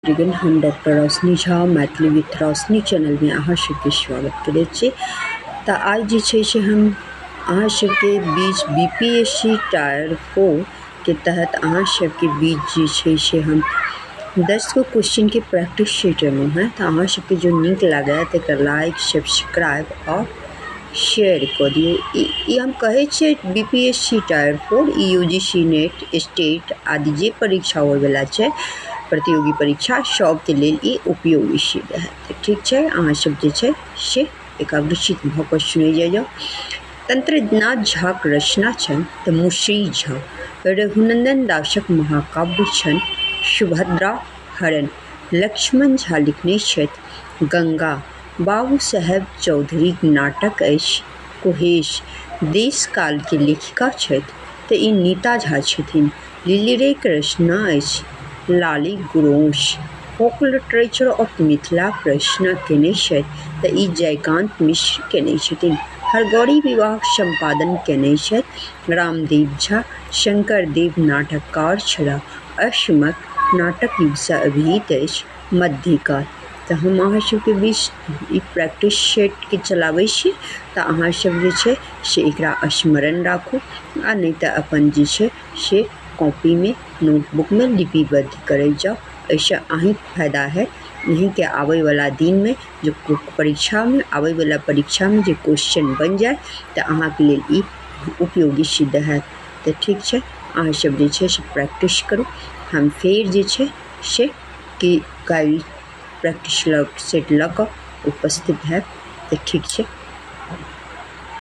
हम डॉक्टर रोशनी झा मैथिली विथ रोशनी चैनलमे अहाँ सबके स्वागत करै छी। तऽ आइ जे छै से हम अहाँ सबके बीच B P S C tier 4 के तहत अहाँ सबके बीच जे छै से हम 10 गो क्वेश्चनके प्रैक्टिस सेट एलहुँ हेँ। तऽ अहाँ सबके जो नीक लागए तऽ एकर लाइक, सब्सक्राइब आओर शेयर कऽ दियौ। ई हम कहै छियै B P S C tier 4, ई U G C NET, state आदि जे परीक्षा होइवला छै प्रतियोगी परीक्षा, सबके लेल ई उपयोगी सिद्ध हैत। ठीक छै, अहाँ सब जे छै से एकाग्रचित भऽ कऽ सुनै जाउ। तंत्रनाथ झाक रचना छनि तऽ मुश्री झा। रघुनन्दन दासक महाकाव्य छनि सुभद्रा हरण। लक्ष्मण झा लिखने छथि गंगा। बाबू साहेब चौधरीक नाटक अछि कुहेस। देशकालके लेखिका छथि तऽ ई नीता झा छथिन। लिली रेक रचना अछि Lali Gurosh. Folk literature of मिथिलाक रचना केने छथि तऽ ई जयकान्त मिश्र केने छथिन। हरगौरी विवाहक सम्पादन केने छथि रामदेव झा। शंकरदेव नाटककार छलाह। असमक नाटक युगसँ अभिहित अछि मध्यकाल। तऽ हम अहाँ सबके बीच ई प्रैक्टिस सेटके चलाबै छी, तऽ अहाँ सब जे छै से एकरा स्मरण राखू आ नहि तऽ अपन जे छै से कॉपीमे, नोटबुकमे लिपिबद्ध करै जाउ। एहिसँ अहीँके फायदा हैत। अहीँके आबैवला दिनमे जे परीक्षामे आबैवला परीक्षामे जे क्वेश्चन बनि जायत तऽ अहाँके लेल ई उपयोगी सिद्ध हैत। तऽ ठीक छै, अहाँ सब जे छै से प्रैक्टिस करू। हम फेर जे छै से कि काल्हि प्रैक्टिस सेट लऽ कऽ उपस्थित हैब। तऽ ठीक छै।